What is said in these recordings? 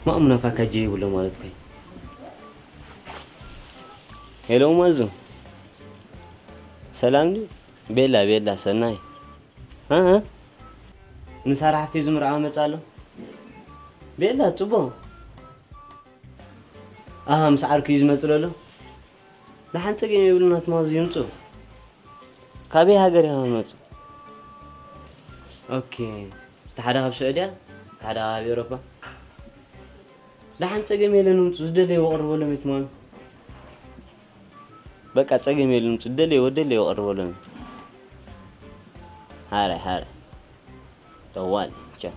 ማእሙና ፋካጀ ይብሎ ማለት ኮይ። ሄሎ ማዙ፣ ሰላም ድዩ? ቤላ ቤላ፣ ሰናይ። እ፣ እ? ንሳራ ሓፍተይ ዝምርዓዋ መጻ ኣሎ። ቤላ ጽቡቕ። ኣሃ፣ ምስ ዓርኩ እዩ ዝመጽእ ዘሎ። ደሓን ጸገም የብሉን፣ ናትማዚ ይምጹ። ካበይ ሃገር ኢኻ መጹ? ኦኬ። እቲ ሓደ ካብ ስዑድያ፣ እቲ ሓደ ካብ ኤውሮጳ። ደሓን ጸገም የለን፣ ምጹ፣ ዝደለይዎ ቅርበሎም የትማኑ። በቃ ጸገም የለን፣ ምጹ፣ ዝደለይዎ፣ ዝደለይዎ ቅርበሎም። ሓራይ፣ ሓራይ። ጠዋል፣ ቻው።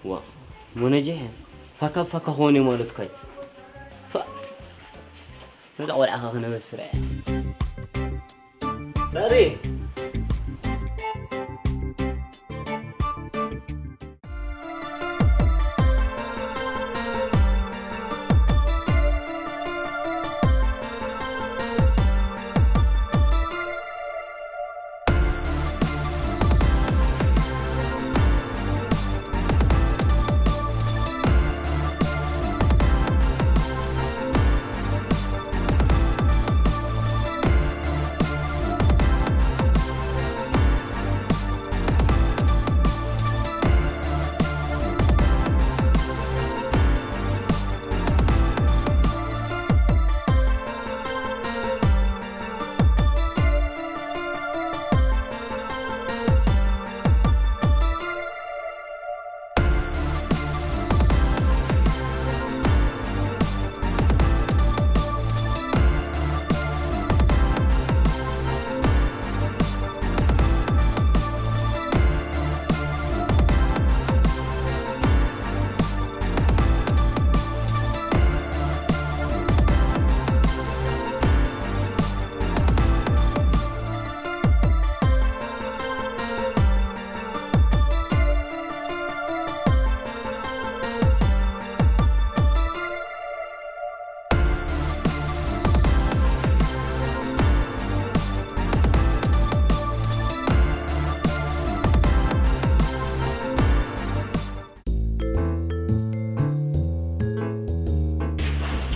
ዋ፣ ሞነጀ፣ ፋካ ፋካ ኾነ ማለት ካይ። ፋ-፣ ነዛ ቆልዓ ኸ ክነበስር እየ። ዛሬ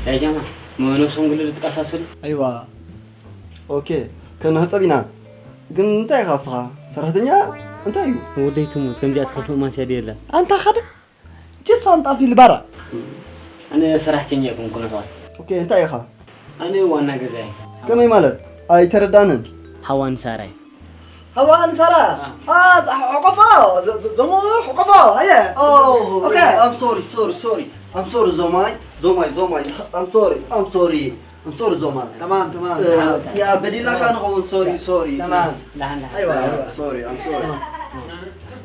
يا جماعة، ما نوصل نقول له تقصص له. ኣይዋ። ኦኬ፣ ከነህጸብ ኢና። ግን እንታይ ኢኻ እስኻ? ሰራሕተኛ እንታይ እዩ? ወደይ ትሙት፣ ከምዚኣ ትኸፍእ ማስያ ድየላ? ኣንታ ኻደ ጅብ ሳንጣፊ ልባራ። ኣነ ሰራሕተኛ ኣይኮንኩን ኣሕዋት። ኦኬ፣ እንታይ ኢኻ? ኣነ ዋና ገዛይ። ከመይ ማለት? ኣይተረዳንን። ሓዋን ሳራይ። ሓዋን ሳራ? አ። አ፣ ዛ-፣ ሕቆፎ፣ ዘ-፣ ዘ-፣ ዘሙ ሕቆፎ፣ ኣየ። ኦ፣ ኦኬ። I'm sorry, sorry, sorry. I'm sorry, ዞማይ፣ ዞማይ፣ ዞማይ. I'm sorry, I'm sorry. I'm sorry, ዞማይ. تمام، تمام، እ፣ تمام. ያ፣ በዲላካ ንኸውን፣ ሶሪ፣ ሶሪ. تمام. ላሓን፣ ላሓን። ኣይዋ፣ ኣይዋ። ሶሪ፣ I'm sorry.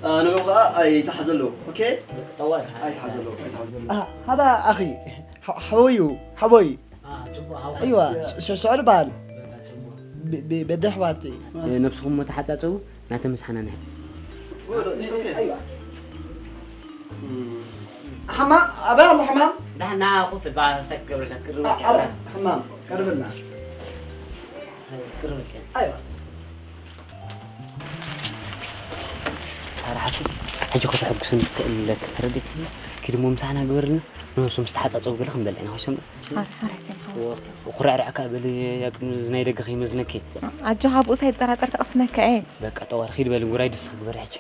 እ፣ ንዑ ኸኣ ኣይትሓዘሉ፣ ኦኬ? ጠዋይ። ኣይትሓዘሉ፣ ኣይትሓዘሉ. አ፣ ሃዳ ኣኺ፣ ሓ-፣ ሓወዩ፣ ሓወይ። አ፣ ጽቡቕ፣ ሓወይ። ኣይዋ፣ ያ። ስ-፣ ስ-፣ ስዕል በሃል። በቃ፣ ጽቡቕ። ብ-፣ ብ-፣ በደሕ ባቲ። ነብስኹም እሞ ተሓጻጸቡ፣ ናተ ምሳሕና ንሕ-። Well, it's okay. ኣይዋ። እም፣ ሓማም፣ ኣበይ ኣሎ ሓማም? ዳሕና ኮፍ በል፣ ሰክ ገብረልካ ትቅርብ ኣ-፣ ኣረ፣ ሓማም፣ ቀርብልና። ቅርብ። ኣይዋ። ሳራ ሓፍተይ፣ ሕጂ ከተሐጉስኒ ትኽእል ኣለኪ፣ ተረዲእክኒ? ኪዲ እሞ ምሳሕና ግበርልና፣ ንነብሶም ዝተሓጻጸቡ ገለ ክንበልዕ ኢና፣ ከይሰምዑ። ሓር-፣ ሓር ሕሰብ ሓወይ። ኩርዕርዕ ከኣ በሊ፣ ኣብ ቅድሚ እዚ ናይ ደገ ከይመዝነኪ። ኣጆኻ፣ ብኡ ሳይጠራጠር ከቕስነካ እየ። በቃ፣ ጠዋል ኺድ በሊ፣ ውራይ ድስኺ ግበሪ ሕጂ።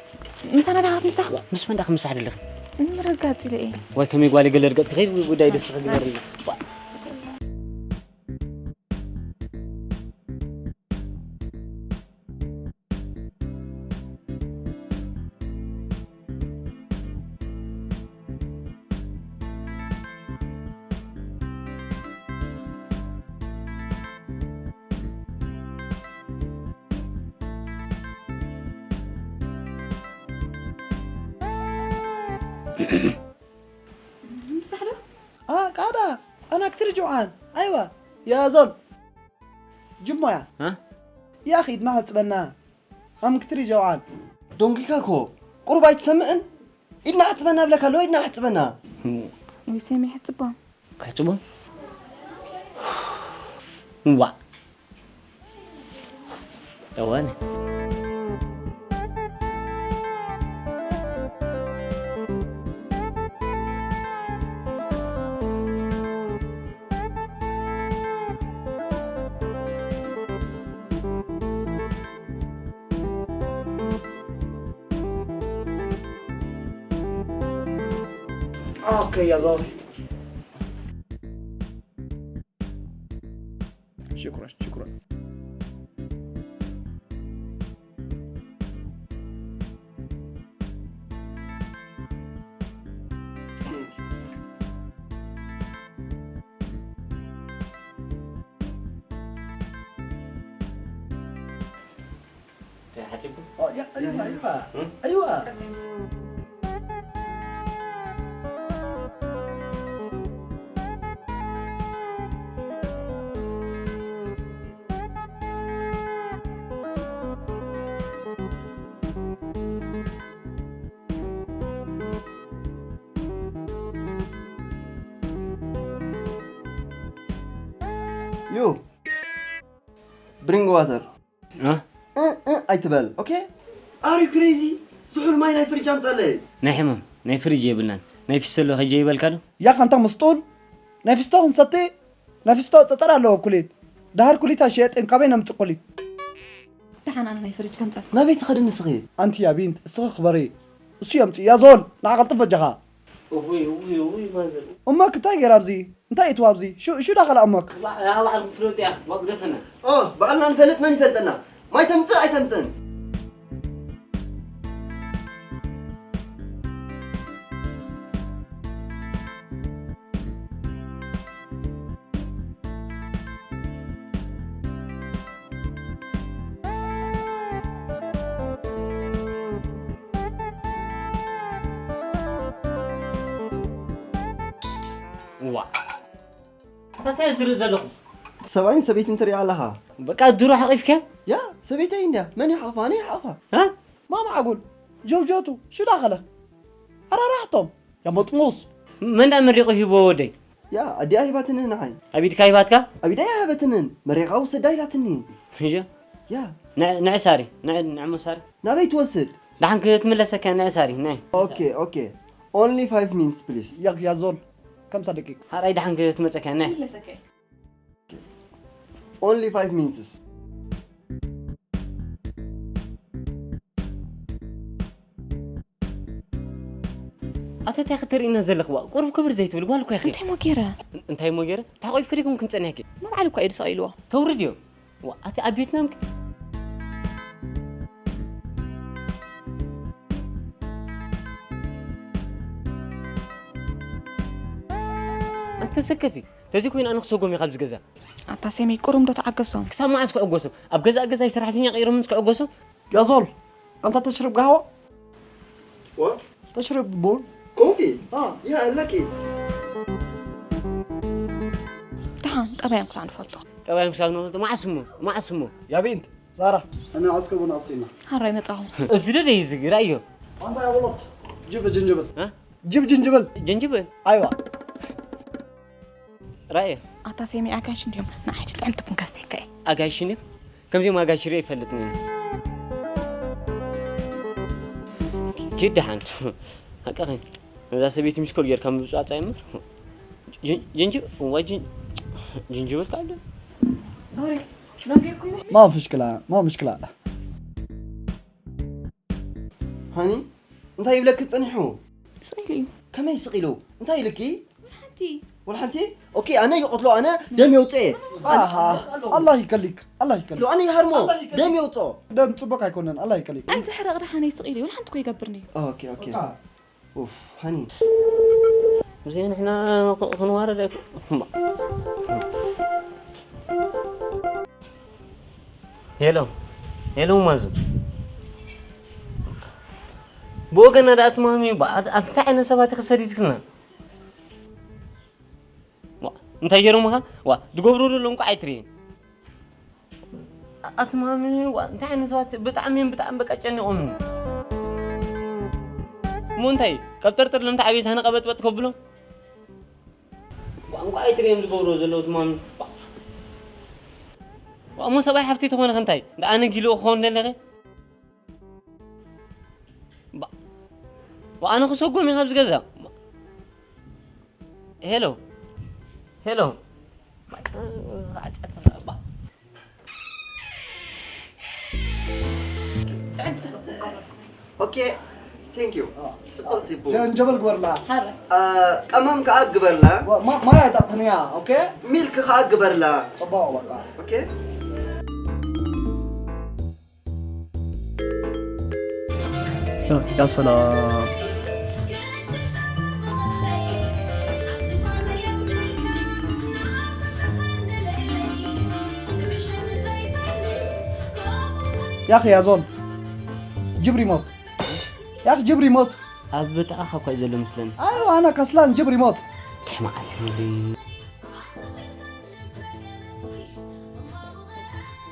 ምሳና ዳኻ ክትምሳሕ? ዋ፣ ምስ መን ዳኻ ክምሳሕ ደለኺ? ንምርግጋጽ ኢለ እየ። ዋይ፣ ከመይ ጓል ገለ ርገጽኪ፣ ኺድ ጉዳይ ድስኺ ግበሪ። ዋ። ምሳሕ ዶ? ኣ፣ ቃዳ፣ ኣና ክትሪ ጆዓን። ኣይዋ፣ ያ ዞል። ጅሞያ። እ? ያ ኺድና ሕጽበና። ኣም ክትሪ ጀውዓል። ዶንኪካ እኮ ቁሩብ ኣይትሰምዕን? ኢድና ሕጽበና ብለካ ኣሎ፣ ኢድና ሕጽበና። ወይ ሰሚ ሕጽቦም። ክሕጽቦም? ዋ። ጠዋኒ። ኦኬ፣ ያዞ። ሽኩራን፣ ሽኩራን። ተሓጺብኩም? ኦ፣ ያ፣ ኣይዋ፣ ኣይዋ። እም? ኣይዋ። You, bring water. እ? እ፣ እ ኣይትበል። ኦኬ? Are you crazy? ዝሑል ማይ ናይ ፍሪጅ ኣምጻለይ። ናይ ሕማም ናይ ፍሪጅ የብልናን። ናይ ፊስተሎ ከጀ ይበልካ ዶ? ያኻ ኣንታ ምስጡል። ናይ ፊስቶ ክንሰቲ? ናይ ፊስቶ ጠጠር ኣለዎ ኩሊት። ደሃር ኩሊት ኣይሸየጥን፣ ካበይ ነምጽእ ኩሊት? ደሓን ኣነ ናይ ፍሪጅ ከምጻል። ናበይ ትኸዲ ንስኺ? ኣንቲ ያ ቢንት፣ እስኺ ክበሪ። እሱ የምጽእ። ያ ዞል፣ ንዓ ቀልጥፍ በጃኻ። እውይ፣ እውይ፣ እውይ፣ ማዘር። እሞክ እንታይ ገይራ ኣብዚ? እንታይ እትዋ ኣብዚ? ሹ፣ ሹ ዳኸላ እሞክ? ዋ-፣ ያ ባዕልኩም ፍለጡ ኢያ፣ ዋ ግደፈና። ኦ፣ ባዕልና ንፈልጥ፣ መን ይፈልጠና? ማይ ተምጽእ ኣይተምጽእን? ዋ። ኣታ እንታይ ትርኢ ዘለኹ? ሰብኣይን ሰበይትን ትርኢ ኣለኻ? በቃ ድሮ ሓቒፍካ? ያ፣ ሰበይተይ እንድያ። መን ይሓቕፋ? ኣነ ይሓቕፋ። እ? ማማ ዓጉል፣ ጀውጀቱ፣ ሽዳ ኸለ። ኣራራሕቶም። ያ መጥሙስ። መን ደኣ መሪቑ ሂብዎ ወደይ? ያ፣ ኣዲኣ ሂባትኒ ንዓይ። ኣብ ኢድካ ሂባትካ? ኣብ ኢደይ ኣይሃበትንን። መሪቓ ውሰዳ ኢላትኒ። እዮ። ያ። ንዕ-፣ ንዕ ሳሪ፣ ንዕ-፣ ንዕሞ ሳሪ። ናበይ ትወስድ? ደሓን ክትምለሰካ ንዕ ሳሪ፣ ንዕ። ኦኬ፣ ኦኬ። Only five minutes, please. ያ፣ ያ ዞል፣ ከምሳ ደቂቅ። ሓራይ ደሓን ክትመጸካ፣ ንዕ። Only five minutes. ኣታ እንታይ ክትርእይና ዘለኽዋ? ቁሩብ ክብር ዘይትብል ጓል እኮ ኢኺ። እንታይ እሞ ገይረ? እንታይ እሞ ገይረ? ተሓቋፊፍኪ ዲኹም ክንጸንሕኪ? ንባዕሉ እኮ ኢዱ ሰቒልዎ። ተውርድዮ። ዋ፣ ኣቲ ኣብ ቬትናም ከ? ኣንቲ ተሰከፊ። ተዘይኮይኑ ኣነ ክሰጎም እየ ካብዚ ገዛ። ኣታ ሴሚ፣ ቁሩብ ዶ ተዓገሶም? ክሳብ መዓስ ክዕገሶም? ኣብ ገዛእ ገዛይ ሰራሕተኛ ቀይሮምስ ክዕገሶም? ያዞል፣ ኣንታ ተሽርብ ጋህዋ? What? ተሽርብ ቡን? Coffee? አ። Yeah, I like it. ደሓን፣ ጠባዮም ክሳዕ ንፈልጦ። ጠባዮም ክሳብ ንፈልጦ፣ መዓስ እሞ? መዓስ እሞ? ያ ቢንት፣ ዛራ፣ እነ ዓስከ ቡን ኣስጢና። ሓራይ መጻኹ። እዚ ዶ ደይ ዝግ፣ ራእዮ? ኣንታ ያ ወሎድ፣ ጅብ ጅንጅብል። እ? ጅብ ጅንጅብል። ጅንጅብል? ኣይዋ። ራእየ። ኣታ ሴሚ ኣጋይሽ እንድዮም፣ ንዓ ሕጂ ጥዕምቲ ቡን ከስተየካ እየ። ኣጋይሽ እንድዮም? ከምዚኦም ኣጋይሽ ሪአ ይፈልጥን እየ። ኪድ ደሓን። ሓቅኺ። ነዛ ሰበይቲ ሚስኮል ጌርካ ምብጻጻ እየ እምበር። ጅን-፣ ጅንጅብ-፣ እዋ ጅን-፣ ጅንጅብል ከ ኣሎ? ሶሪ፣ ነጊርኩም። ما مشكلة، ما مشكلة. ሃኒ፣ እንታይ ይብለኪ ጸኒሑ? ስቕ ኢሉ እዩ። ከመይ ስቕ ኢሉ? እንታይ ኢልኪ? ወላ ሓንቲ። ወላ ሓንቲ? ኦኬ፣ ኣነ ይቐትሎ፣ ኣነ ደም የውጽኤ። ኣሃ፣ ኣላህ ይከሊክ፣ ኣላህ ይከሊክ። ኣነ ይሃርሞ፣ ኣላህ ይከሊክ። ደም የውጽኦ። ደም ጽቡቕ ኣይኮነን፣ ኣላህ ይከሊክ። ኣይትሕረቕ ደሓነይ ስቕ ኢሉ እዩ፣ ወላ ሓንቲ እኮ ይገብርኒ እዩ። ኦኬ፣ ኦኬ። ኡፍ፣ ሃኒ። ብዘይ ንሕና ክ-፣ ክንዋረድ ኣይኮ-፣ እማ። ሄሎ፣ ሄሎ ማዙ። ብወገና ደኣ ትማሚ፣ ባ-፣ ኣት-፣ ኣት-፣ እንታይ ዓይነት ሰባት ኢኺ ሰዲድክልና? ዋ፣ እንታይ ገይሮምኻ? ዋ፣ ዝገብሩ ዘለዉ እንኳ ኣይትርእይን። ኣትማሚ፣ ዋ፣ እንታይ ዓይነት ሰባት ብጣዕሚ እዮም፣ ብጣዕሚ በቃ ጨኒቖም። እሞ እንታይ ቀብጠርጥር፣ ለምታ ዓብዪ ሳህነ ቀበጥበጥ ከብሎ? ዋ፣ እንኳ ኣይትርእዮም ዝገብሩ ዘለዉ ትማሚ። ዋ፣ እሞ ሰብኣይ ሓፍቲ ተኾነ ከ እንታይ? ደኣ ኣነ ጊልኡ ክኸውን ደለኸ? ባ-፣ ባ-፣ ኣነ ክሰጎም እየ ካብዚ ገዛ። ሄሎ፣ ሄሎ። ኦኬ፣ Thank you። ጽቡቕ ጽቡቕ። ጀንጀብል ግበርላ። ሐረ። አ፣ ቀመም ከኣ ግበርላ። ዋ፣ ማ-፣ ማይ ኣይጠጥንያ፣ ኦኬ? ሚልክ ከኣ ግበርላ። ጽቡቕ በቃ። ኦኬ? ያ፣ ያ ሰላም። ያኺ ያዞን ጅብ ሪሞት። ያኺ ጅብ ሪሞት። ኣብ ብጣዕኻ እኳ እዩ ዘሎ መስለኒ። ኣይዋ፣ ኣነ ከስላን ጅብ ሪሞት። እንታይ መዓት እዩ?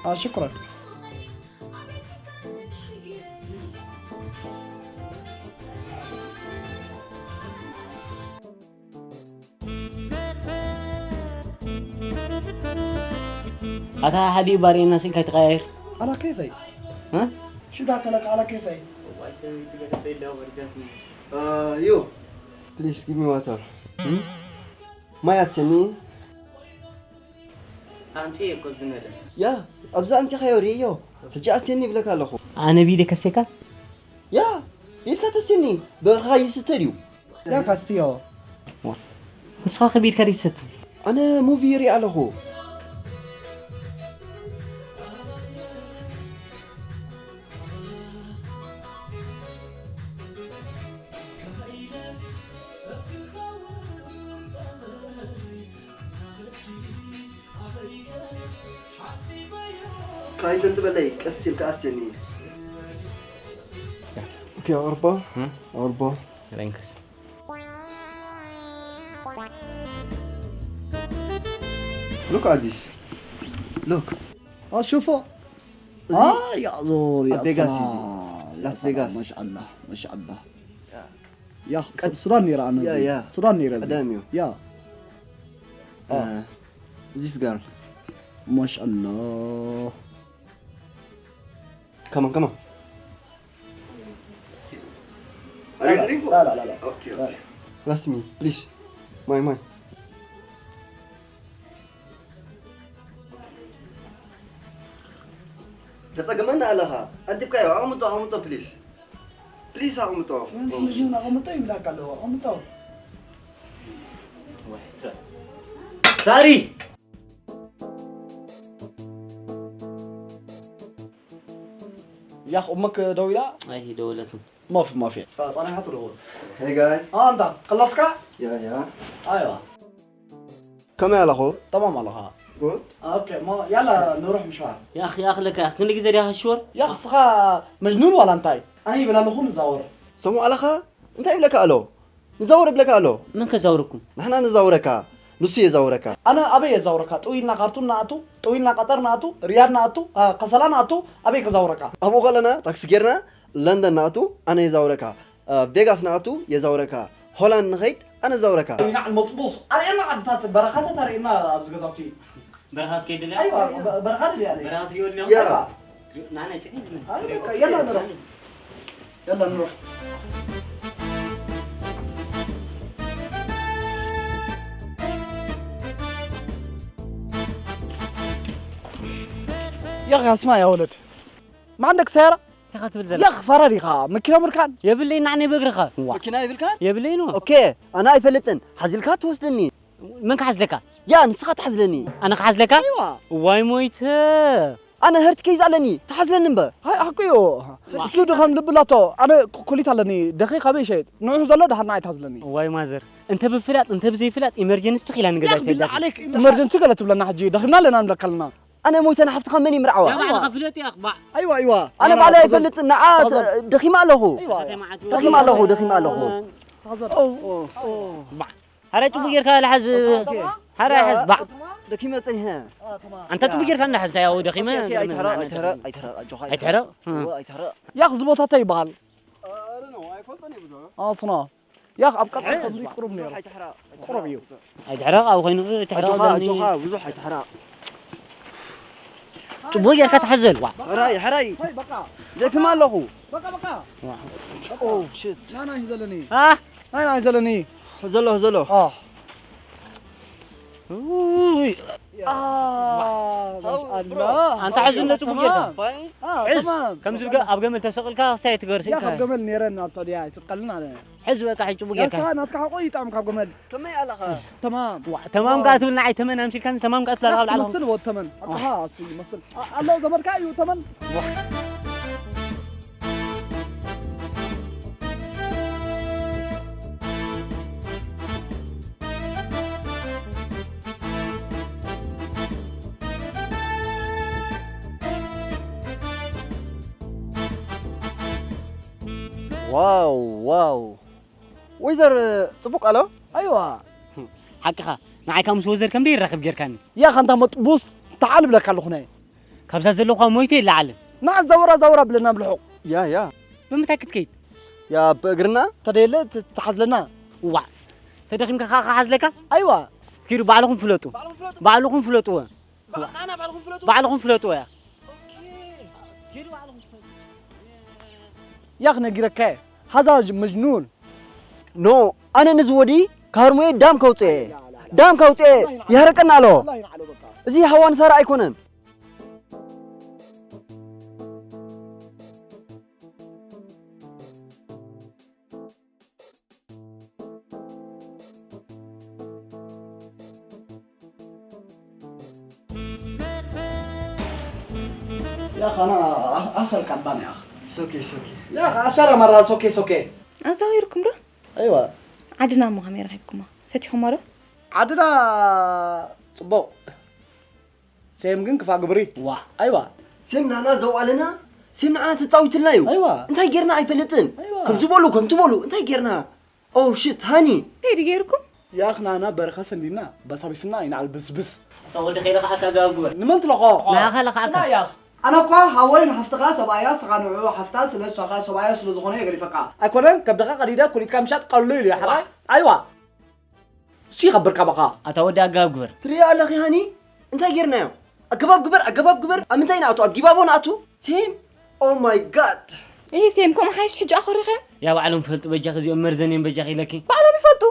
አ፣ ሽኩረን። ኣታ ሓዲ ባርኤና ስኢልካ ኣይትቀያየር። على كيفي. ها؟ شو داك لك على كيفي؟ آه، you. Please give me water. ማይ ኣትኒ። ኣምጺ እኮ ዝነደ። ያ፣ ኣብዛ ኣምጺኻዮ ርእዮ። ሕጂ ኣስኒ ይብለካ ኣለኹ። ኣነ ቢደ ከሴካ? ያ፣ ቢድካ ተስኒ። በርኻ ይስተ ድዩ? ያ ካትዮ። ንስኻ ከቢድካ ዲትሰቲ? ኣነ ሙቪ ይርኢ ኣለኹ። ካይተን ትበለይ ቀስ ኢልካ ኣስኒ። ኦኬ፣ ኣርባ፣ እ? ኣርባ። ሬንክስ። Look at this. Look. اه، شوفوا. اه، يا زول، يا لاس فيغاس سلام. يا لاس سلام. فيغاس. ما شاء الله، ما شاء الله. يا أخي، سودان نيرة أنا يا، زي. يا. سودان نيرة زي. قدامي. يا. آه. This girl. ما شاء الله. Come on, come on. Are you drink? لا، لا، لا، لا. Okay, okay. Last me, please. My, my. ተጸገመና ኣለኻ። ኣንቲብካዮ፣ ኣቕምጦ፣ ኣቕምጦ፣ please. Please ኣቕምጦ። ኣቕምጦ ይብላካ ኣለዎ፣ ኣቕምጦ። ሳሪ! يا أخي، أمك دويلة؟ أي، دولة. ما في، ما في. ص-، صانع حتى دور. Hey, guy. آه، أنت خلصك؟ يا، يا. أيوة. كم يا الأخو؟ تمام، الأخو. Good. أوكي، ما، يلا نروح مشوار. يا أخي، يا أخي، لك، يا أخي، كل جزء يا أخي شور. يا أخي، صخا مجنون ولا أنت؟ أنا يبلا لكم زاور. سمو على خا؟ أنت يبلك ألو. ንዛውር እብለካ ኣሎ። መን ከዛውረኩም? ንሕና ንዛውረካ፣ ንሱ የዛውረካ። ኣነ ኣበይ የዛውረካ? ጥው ኢልና ካርቱም ንኣቱ፣ ጥው ኢልና ቀጠር ንኣቱ፣ ሪያድ ንኣቱ፣ አ፣ ከሰላ ንኣቱ፣ ኣበይ ከዛውረካ? ኣብኡ ከለና ታክሲ ጌርና ለንደን ንኣቱ፣ ኣነ የዛውረካ። አ፣ ቬጋስ ንኣቱ፣ የዛውረካ። ሆላንድ ንኸይድ፣ ኣነ ዛውረካ። ይንዓል መጥቡስ፣ ኣርእየና ዓድታት፣ በረኻታት ኣርእየና ኣብዚ ገዛውቲ። በረኻት ከይድልያ? ኣይዋ፣ በ-፣ በረኻ ድልያ ነይ? በረኻት ሪኦ ኣለኹ። ያ። ኣይዋ። ናና ጭኒ ድምን? ኣይ፣ በቃ፣ የላ ንሮሕ። የላ ንሮሕ። يا أخي، اسمع يا ولد. ما عندك سيارة؟ እንታይ ኢኻ ትብል ዘለኻ? يا أخي، فراري خا. مكينة مركان. የብለይን፣ ንዓነይ ብእግርኻ። ዋ። መኪና የብልካን? የብለይን። ኦኬ፣ ኣነ ኣይፈልጥን። ሓዚልካ ትወስደኒ። መን ክሓዝለካ? ያ፣ ንስኻ ትሓዝለኒ። ኣነ ክሓዝለካ? ኣይዋ። ዋይ ሞይተ። ኣነ ህርት ኬዝ ኣለኒ፣ ትሓዝለኒ እምበር። ሃይ፣ ሓቁ እዩ። ዋ። እሱ ድኻም ልቢ ኣላቶ። ኣነ ኩ-፣ ኩሊት ኣለኒ፣ ደኺ ካበይ ይሸይጥ? ንዑ ዘሎ ድሓር ንዓይ ትሓዝለኒ። ዋይ ማዘር፣ እንተ ብፍላጥ፣ እንተ ብዘይፍላጥ፣ ኢመርጀንሲ ትኺላ ንገዛ ያ፣ ይሰዳ። ቢላ ዓለይክ። ኢመርጀንሲ ገለ ትብለና ሕጂ፣ ደኺምና ኣለና ንብለካ ኣለና። ኣነ ሞይተ ንሓፍትኻ መን ይምርዓዋ? ያ፣ ባዕልኻ ፍለጥ ኢኻ፣ ባዕ። ኣይዋ፣ ኣይዋ። ኣነ ባዕለይ ኣይፈልጥን፣ ንዓ ተ-፣ ደኺመ ኣለኹ። ኣይዋ፣ ኣይዋ። ደኺመ ኣለኹ፣ ደኺመ ኣለኹ። ኦ፣ ኦ፣ ኦ። ባዕ። ሓራይ ጽቡቅ ጌርካ ልሓዝ። ኦኬ፣ ኦኬ። ሓራይ ሓዝ ባዕ። ደኪመ ጸኒሐ። ኣንታ ጽቡቅ ጌርካ እንዳሓዝ እንታይ ያው ደኪመ። ኦኬ፣ ኦኬ፣ ኣይትሕረቕ፣ ኣይትሕረቕ፣ ኣይትሕረቕ፣ ኣጆኻ፣ ኣይትሕረቕ። ኣይትሕረቕ። እዎ፣ ኣይትሕረቕ። ያኽ እዚ ቦታ እንታይ ይበሃል? ኣስና። ያኽ ኣብ ቀጥታ ከምዚ ቁሩብ ነይሩ። ኣይትሕረቕ። ቁሩብ እዩ። ኣይትሕረቕ፣ ኣብ ኮይኑ ኣይትሕረቕ ኣጆኻ፣ ዘለኒ። ኣጆኻ፣ ብዙሕ ኣይትሕረቕ። ጽቡቅ ጌርካ ተሓዘል፣ ዋ። ሕራይ፣ ሕራይ። ሄይ፣ በቃ። ደክም ኣለኹ። በቃ፣ በቃ። ዋ። ኦ፣ ሽት። ና፣ ና፣ ይዘለኒ። አ? ና፣ ና፣ ይዘለኒ። ዘሎ፣ ዘሎ። አ። ኡይ፣ ኣንታ ሕዚ እንደ ጽቡቅ ጌርካ። ሕዝ፣ ከምዚ ኣብ ገመል ተሰቂልካ ክሳይ ትገርስ ኢልካ። ኣብ ገመል ነይረን ኣብ ሳዑዲያ ይስቀልን ኣለ። ሕዝ በቃ ሕጂ ጽቡቅ ጌርካ። ያሳ ናትካ ሓቆ ይጣም ካብ ገመል። ከመይ ኣለኻ? ተማም። ዋ፣ ተማም ከኣ ትብል ንዓይ ተመን ኣምሲልካኒ፣ ተማም ከኣ ትብል ኣብ ላዕሊ። ትመስል ወድ ተመን። ኣጥሓ፣ እሱ ይመስል። ኣ-፣ ኣሎ ዘመድካ እዩ ተመን። ዋው፣ ዋው። ወይዘር ጽቡቅ ኣሎ? ኣይዋ። ሓቅኻ፣ ንዓይ ካብ ምስ ወዘር ከምደይ ይራኸብ ጌርካኒ። ያ ኻንታ መጥቡስ ተዓል ብለካ ኣለኹ ናይ። ካብዛ ዘለኹዋ ሞይተ ይለዓልን። ና ዘውራ ዘውራ ብለና ብልሑቕ። ያ፣ ያ። ብምንታይ ክትከይድ? ያ ብእግርና? ተደየለ ት-፣ ትሓዝለና። እዋዕ። ተደኺምካ ኸዓ ክሓዝለካ? ኣይዋ። ኪዱ ባዕልኹም ፍለጡ። ባዕልኹም ፍለጥዎ። ባዕልኹም ፍለጥዎ ያ። ያ ክነጊረካ እየ። ሃዛ መጅኑን። ኖ፣ ኣነ ንዚ ወዲ ካርሙየ ዳም ከውፅኤ፣ ዳም ከውፅኤ ይሃርቀና ኣሎ። እዚ ሃዋ ንሳራ ኣይኮነን። يا أخي، أنا أخ-، أخ الكعبان يا أخي. It's okay, it's okay. يا أخي، عشرة مرة it's okay, it's okay. ኣዛዊርኩም ዶ? ኣይዋ። ዓድና እሞ ከመይ ረኺብኩሞ? ፈቲኹሞ ዶ? ዓድና ጽቡቕ። ሴም ግን ክፋእ ግብሪ። ዋ። ኣይዋ። ሴም ናና ዘውዓለና፣ ሴም ንዓና ተጻዊትልና እዩ። ኣይዋ። እንታይ ጌርና ኣይፈልጥን። ኣይዋ። ከምዚ በሉ፣ ከምቲ በሉ፣ እንታይ ጌርና? Oh shit፣ ሃኒ። እንታይ ድዩ ጌርኩም? يا أخي ናና በረኻ ሰንዲና፣ በሳቢስና ይንዓል ብስብስ። ኣታ ወዲ ከይለኽዓካ ጋር ግበር። ንመን ትለኾ? ንዓኻ ለኽዓካ። ስማዕ يا أخي። ኣነ እኳ ሃወይ ንሓፍትኻ ሰብኣያ፣ ስኻ ንዕኡ ሓፍታ፣ ስለ እሷ ኸኣ ሰብኣያ ስለ ዝኾነ የገሊፈካ። ኣይኮነን፣ ከብድኻ ቀዲደ፣ ኩሊትካ ምሻጥ ቀልሉ ኢሉ እዩ፣ ሓራይ? ኣይዋ። እሱ ይኸብር ካባኻ። ኣታ ወዲ ኣገባብ ግበር። ትሪኦ ኣለኺ ሃኒ? እንታይ ጌርናዮ? ኣገባብ ግበር፣ ኣገባብ ግበር። ኣብ ምንታይ ንኣቱ? ኣብ ጊባቦ ንኣቱ? ሴም? Oh my God! ይሄ ሴም ከምኡ ሓይሽ ሕጂ ኣኾሪኸ? ያ ባዕሎም ፈልጡ በጃኺ እዚኦም መርዘን እዮም በጃኺ ኢለኪ። ባዕሎም ይፈልጡ።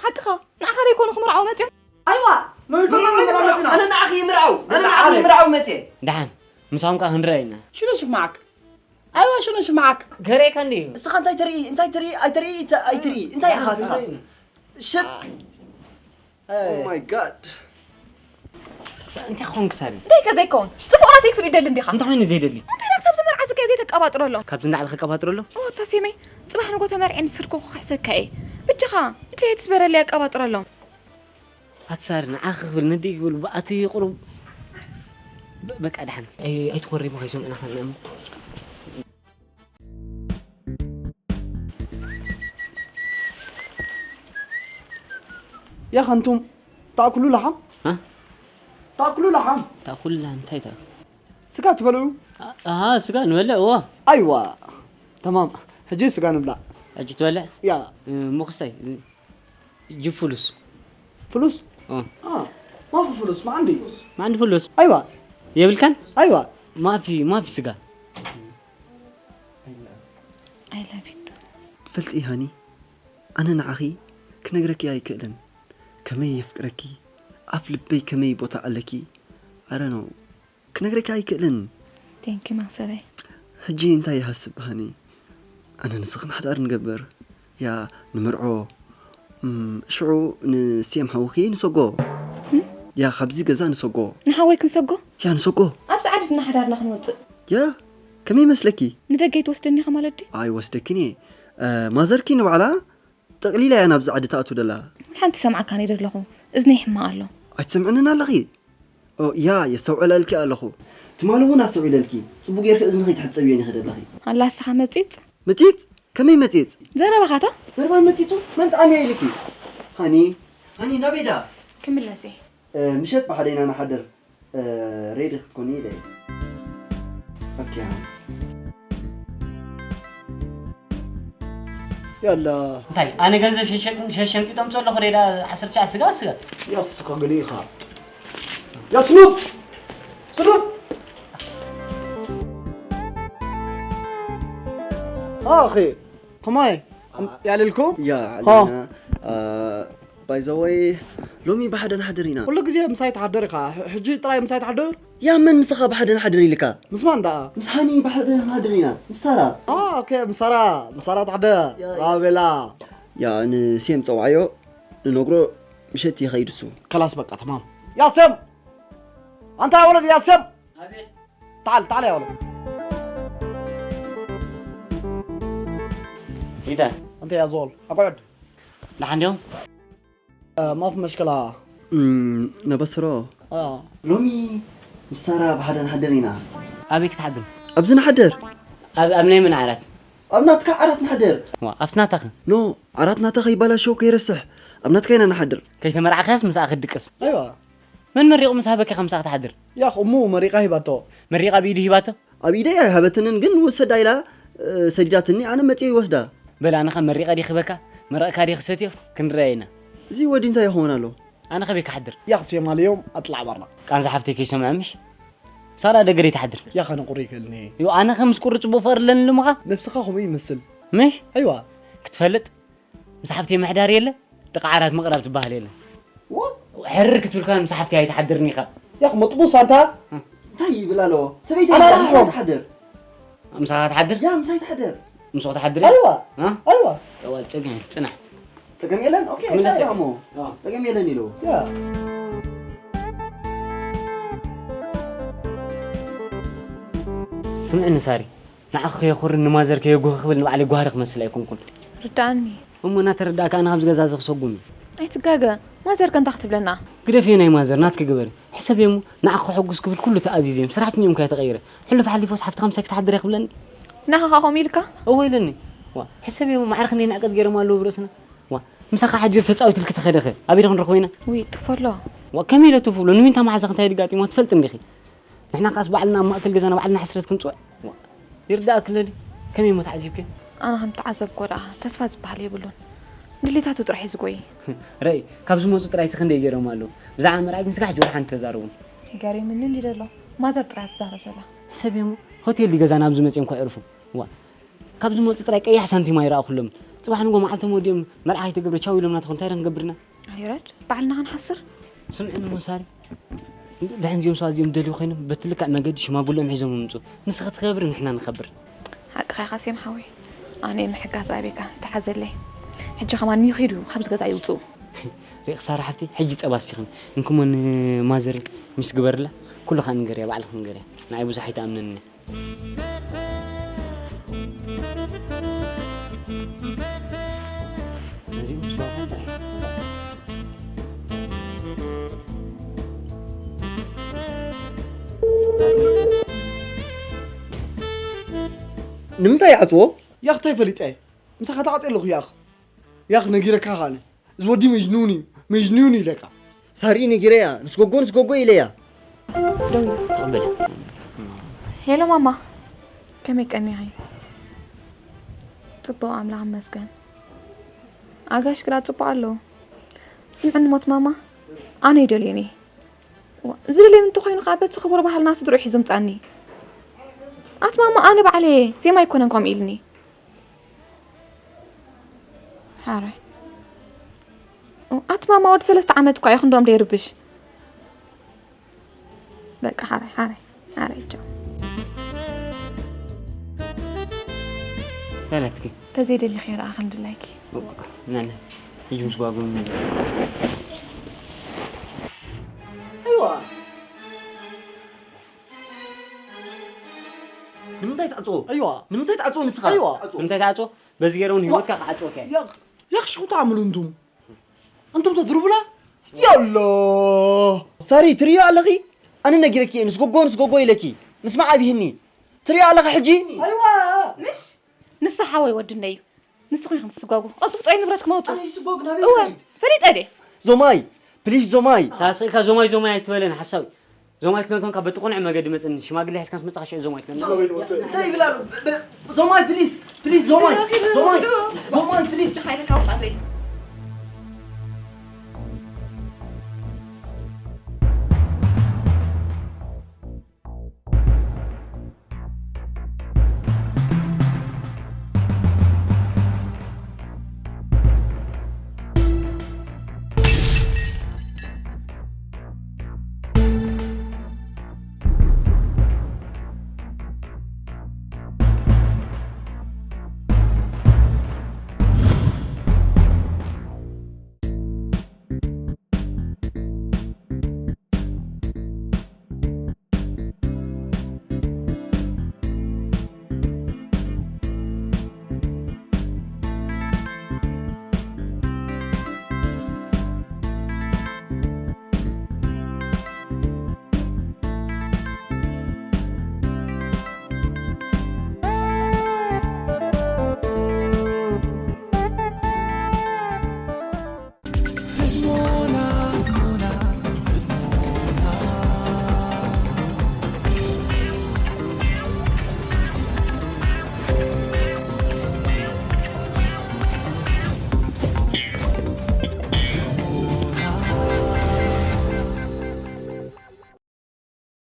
ሓቅኻ። ንዓኻ ደይኮኑ ክምርዓው መጽዮም። ኣይዋ! መን ይኮኑ ክምርዓው መጽና? ኣነ ንዓኺ ይምርዓው። ኣነ ንዓኺ ይምርዓው መጽየ። ደሓን። ምሳኹም ከኣ ክንረኣይ ኢና። ሽኖ ሽፍ መዓክ? ኣይዋ ሽኖ ሽፍ መዓክ? ገሬካ እንድዩ። እስኻ እንታይ ትርኢ? እንታይ ትርኢ? ኣይትርኢ፣ ኣይትርኢ። እንታይ ኢኻ እስኻ? ሽት! Oh my God! እንታይ ኾንክ ሳሪ? እንታይ ከ ዘይከውን? ጽቡቕ ናተይ ክትርኢ ደሊ እንዲኻ? እንታይ ኮይኑ ዘይደሊ? እንታይ ደኣ ክሳብ ዝመርዓ ዝከየ ዘይተቀባጥረሎም? ካብዚ ንላዕሊ ከቀባጥረሎም? ኦ፣ ኣታ ሴመይ፣ ጽባሕ ንጎ ተመርዒ ምስ ከድኩ ክኽሕሰካ እየ። በጃኻ፣ እትለየ ትስበረለይ ኣቀባጥረሎም። ኣቲ ሳሪ፣ ንዓኺ ክብል፣ ንዲኡ ክብል፣ ብኣቲ ቁሩብ በ-፣ በቃ ደሓን። ኣይ-፣ ኣይትኾሪ እሞ ከይሰምዑና ኸና እሞ። يا أخي أنتم تأكلوا لحم؟ ها؟ تأكلوا لحم؟ تأكل لحم، እንታይ ትኣክል? ስጋ ትበልዑ? ኣሃ፣ ስጋ ንበልዕ፣ እወ። ኣይዋ፣ ተማም። ሕጂ ስጋ ንብላዕ። ሕጂ ትበልዕ? ያ። እሞ ክስታይ፣ ጅብ ፍሉስ። ፍሉስ? እ። አ፣ ማፊ ፍሉስ፣ ማዓንዲ። ማዓንዲ ፍሉስ? ኣይዋ። የብልካን? ኣይዋ። ማፊ፣ ማፊ ስጋ። I love you too. ትፈልጢ ሃኒ፣ ኣነ ንዓኺ ክነግረኪ ኣይክእልን። ከመይ የፍቅረኪ፣ ኣብ ልበይ ከመይ ቦታ ኣለኪ። I don't know። ክነግረኪ ኣይክእልን። Thank you መክሰበይ። ሕጂ እንታይ ይሃስብ ሃኒ? ኣነ ንስኽን ሓዳር ንገብር። ያ፣ ንምርዖ። እም፣ ሽዑ ንሴም ሓውኺ ንሰጎ። እም? ያ፣ ካብዚ ገዛ ንሰጎ። ንሓወይ ክንሰጎ? ያ፣ ንሰጎ። ኣብዚ ዓዲ ድና ሓዳርና ክንወጽእ? ያ፣ ከመይ ይመስለኪ? ንደገ ይትወስደኒ ኢኻ ማለት ድዩ? ኣይወስደክን እየ። እ፣ ማዘርኪ ንባዕላ ጠቕሊላ እያ ናብዚ ዓዲ ትኣቱ ደላ። ሓንቲ ሰምዓካን እየ ደለኹ። እዝነይ ሕማቕ ኣሎ። ኣይትሰምዕንን ኣለኺ? ኦ፣ ያ፣ የስተውዕለልኪ ኣለኹ። ትማሊ እውን ኣስተውዒለልኪ። ጽቡቕ ጌርኪ እዝንኺ ትሕጸብዮ ኢኺ ደለኺ። ኣላ እስኻ መጺጽ? መጺጽ? ከመይ መጺጽ? ዘረባኻታ? ዘረባ መጺጹ? መን ጠዓምያ ኢልኪ? ሃኒ፣ ሃኒ፣ ናበይ ዳ? ክምለስ እየ። እ፣ ምሸት ብሓደ ኢና ንሓድር። እ፣ ሬዲ ክትኮኒ ኢለ እየ። ኦኬ፣ ሃኒ። ያላ። እንታይ? ኣነ ገንዘብ ሸሸ-፣ ሸሸምጢ ተምፅኦ ኣለኹ፣ ሬዳ ዓሰርተ ሸዓ ስጋ፣ ስጋ። ያ፣ ስጋ ገለ ኢኻ። ያ፣ ስሉብ! ስሉብ! ኣኺ፣ ከማይ፣ ኣ-፣ ያለልኩ? ያ፣ ها። ዓሊና፣ ኣ፣ by the way፣ ሎሚ ብሓደ ንሓድር ኢና። ኩሉ ግዜ ምሳይ ትሓድር ኢኻ። ሕ-፣ ሕጂ ጥራይ ምሳይ ትሓድር? ያ መን ምሳኻ ብሓደ ንሓድር ኢልካ? ምስ ማን ደኣ? ምስ ሃኒ ብሓደ ንሓድር ኢና። ምስ ሳራ። ኣ፣ ኦኬ፣ ምስ ሳራ። ምስ ሳራ ትሓድር። ያ፣ ያ። ኣቤላ። ያ ንሴም ጸውዓዮ ንነግሮ ምሸት ይኸይድ እሱ። ከላስ በቃ ተማም። ያ ሴም! ኣንታ ወለድ ያ ሴም! تعال تعال يا ولد. إيه ده؟ أنت يا زول، اقعد. لحد يوم؟ آه، ما في مشكلة. እም፣ ነበስሮ اه ሎሚ ምስ ሳራ ብሓደ ንሓድር ኢና። ኣበይ ክትሓድሩ? ኣብዚ ንሓድር። ኣብ ኣብ ናይ መን ዓራት? ኣብ ናትካ ዓራት ንሓድር። ዋ፣ ኣብቲ ናታኸ? ኖ፣ ዓራት ናታ ከይባላሸው ከይረስሕ ኣብ ናትካ ኢና ንሓድር። ከይተመርዓኻስ ምስኣ ክትድቅስ። ኣይዋ። መን መሪቑ ምስ ሃበኪ ከምሳ ክትሓድር? ያኽ እሙ መሪቓ ሂባቶ። መሪቓ ብኢዱ ሂባቶ? ኣብ ኢደይ ኣይሃበትንን ግን ውሰዳ ኢላ እ፣ ሰዲዳትኒ ኣነ መፅየ ይወስዳ። በል ኣነኸ መሪቐ ድየ ክህበካ መረቕካ ድየ ክሰትዮ ክንረኣየ ኢና። እዚ ወዲ እንታይ ይኸውን ኣሎ? ኣነ ከበይ ክሓድር? ያኽ ሴማልዮም ኣጥላዕ ባርና። ቃንዛ ሓፍተይ ከይሰምዐ ምሽ? ሳራ ደገ ደይትሓድር። ያኸ ንቁሪ ይክእልኒ። ዮ ኣነኸ ምስ ቁሪ ፅቡቅ ፍቅሪ ኣለኒ ኣለኹኻ? ነብስኻ ከምኡ ይመስል። ምሽ? ኣይዋ። ክትፈልጥ ምስ ሓፍተይ ምሕዳር የለ ደቂ ዓራት ምቕራብ ትበሃል የለን። ሕርር ክትብል ከኣ ምስ ሓፍተይ ኣይትሓድርን ኢኻ። ያኽ መጥቡስ ኣንታ እንታይ ይብል ኣሎ? ሰበይቲ ኣላ ምሳይ ትሓድር። ምሳኻ ትሓድር? ያ ምሳይ ትሓድር። ምስኡ ክትሓድር? ኣይዋ ኣይዋ ጠዋል ጸገም የለን ጽናሕ። ጸገም የለን። ኦኬ እንታይ እሞ ጸገም የለን ኢሉ። ያ ስምዕኒ ሳሪ ንዓኺ ከየኹርን ንማዘር ከየጉህ ክብል ንባዕለይ ጓህሪ ክመስል ኣይኮንኩን። ርድኣኒ። እሞ እናተረዳእካ ኣነ ካብዚ ገዛ እዚ ክሰጉም እዩ። ኣይትጋገ። ማዘር ከ እንታይ ክትብለና? ግደፍዮ ናይ ማዘር ናትኪ ግበሪ። ሕሰብዮ እሞ ንዓኺ ከሐጉስ ክብል ኩሉ ተኣዚዘ እየ። ስራሕተኛ እየ ከኣ ተቐይረ። ሕሉፍ ሓሊፉስ ሓፍትኻ ምሳይ ክትሓድር እየ ክብለኒ? ንዓኺ ከኣ ከምኡ ኢልካ? እወ ኢለኒ። ዋእ ሕሰብዮ እሞ ማዕረ ክንደይ ንዕቀት ገይሮም ኣለዉ ብርእስና። ዋእ ምሳኻ ሓዲሩ ተጻዊቱ ኢልኪ ተኸደ ኸ ኣበይ ዶ ክንረኽቦ ኢና? ውይ ትፎሎ። ዋእ ከመይ ኢለ ትፎሎ? ንዊንታ መሓዛኺ እንታይ ድዩ ኣጋጢምዋ ትፈልጢ እንዲኺ። ንሕና ከኣስ ባዕልና ኣብ ማእከል ገዛና ባዕልና ሕስረት ክንጽውዕ። ይርዳእኪ ለሊ ከመይ እሞ ተዓዚብክዮ? ኣነ ከም ተዓዘብክዎ ደኣ ተስፋ ዝበሃል የብሉን። ድሌታቱ ጥራሕ እዩ ዝጎይ። ረኢ ካብ ዝመጹ ጥራይሲ ክንደይ ገይሮም ኣለዉ። ብዛዕባ መርዓ ግን ስጋዕ ሕጂ ወላ ሓንቲ ተዛረቡኒ። ገሪምኒ እንድዩ ዘሎ። ማዘር ጥራይ እያ ትዛረብ ዘላ። ሕሰብዮ እሞ ሆቴል ድዩ ገዛና ኣብዚ መጺኦም ከዕርፉ። ዋእ ካብ ዝመጹ ጥራይ ቀያሕ ሳንቲም ኣይረኣኹሎምን። ጽባሕ ንግሆ መዓልቶም ወዲኦም መርዓ ከይተገብረ ቻው ኢሎምና ተኾኑ እንታይ ዶ ክንገብር ኢና? ኣይረድ ባዕልና ክንሓስር። ስምዕኒ እሞ ሳሪ፣ ደሓን እዚኦም ሰባት እዚኦም ዝደልዩ ኮይኖም በቲ ልክዕ መገዲ ሽማግለኦም ሒዞም ይምጹ። ንስኺ ትኸብሪ ንሕና ንኸብር። ሓቅኻ ኢኻ ሴም ሓወይ። ኣነ ምሕጋዝ ኣበይካ ተሓዘለይ። ሕጂ ከማን ይኺዱ ካብዚ ገዛ ይውጽኡ። ሪእኺ ሳራ ሓፍተይ፣ ሕጂ ጸባ ኣስቲኽኒ። እንክሞ ንማዘር ሚስ ግበርላ። ኩሉ ከኣ ንገርያ፣ ባዕልኺ ንገርያ። ንዓይ ብዙሕ ኣይትኣምነንን እያ። ንምንታይ ይዓፅዎ? ያኽ እንታይ ፈሊጠ? ምሳኻ ተዓፅየ ኣለኹ ያኽ። ያኽ ነጊረካ ኸኣነ። እዚ ወዲ መጅኑን እዩ፣ መጅኑን እዩ ኢለካ። ሳሪ ነጊረያ፣ ንስጎጎ ንስጎጎ ኢለያ። ደው ኢላ። ተቐበለ። ሄሎ ማማ፣ ከመይ ቀኒኺ? ጽቡቕ ኣምላኽ ይመስገን። ኣጋሽ ግዳ ጽቡቕ ኣለዉ። ስምዕኒ ሞት ማማ፣ ኣነ ይደልየን እየ። ዋ፣ ዝደልየኒ እንተኾይኑ ከኣ በቲ ክቡር ባህልና ስድርኡ ሒዙ ምጻኒ። ኣቲ ማማ፣ ኣነ ባዕለየ፣ ዜማ ኣይኮነን ከምኡ ኢልኒ። ሓራይ። ኣቲ ማማ ወዲ ሰለስተ ዓመት እኳ እዩ ክንድኦም ደይርብሽ። በቃ ሓራይ ሓራይ ሓራይ ቻው። በለትኪ። ተዘይደሊኺ ረኣ ከም ድላይኪ። ናነ ሕጂ ምስ ጓጉም ኣይዋ ንምንታይ ትዓፅዎ? ኣይዋ ንምንታይ ትዓፅዎ ንስኻ? ኣይዋ ንምንታይ ትዓፅዎ? በዚ ገይረ እውን ህይወትካ ክዓፅወካ እየ። ያኽ ሽኹ ተኣምሉ እንቱም እንቱም ተድርቡላ ያሎ ሳሪ ትርእዮ ኣለኺ? ኣነ ነጊረኪ እየ ንስጎጎ ንስጎጎ ኢለኪ ምስማዕ ኣብይህኒ ትርእዮ ኣለኺ ሕጂ? ኣይዋ ምሽ ንሱ ሓወይ ወድነይ እዩ። ንስኹም ኢኹም ትስጓጉ። ቀልጥፉ ጥራይ ንብረትኩም ኣውፅኡ። ኣነ ይስጎግ ናበይ እወ ይኸይድ? ፈሊጠ ድየ? ዞማይ ፕሊስ ዞማይ። ታስእልካ ዞማይ ዞማይ ኣይትበለን ሓሳዊ። ዞማይ ትለምቶም ካብ በቲ ቁኑዕ መገዲ መፅኒ ሽማግለ ሒዝካ ምስ መፃኻ ሽዑ ዞማይ ትለምቶም። እንታይ ይብል ኣሎ? ብ- ብ- ዞማይ ፕሊስ ፕሊስ ዞማይ ዞማይ ዞማይ ፕሊስ። ሓይልካ ኣውፃተይ።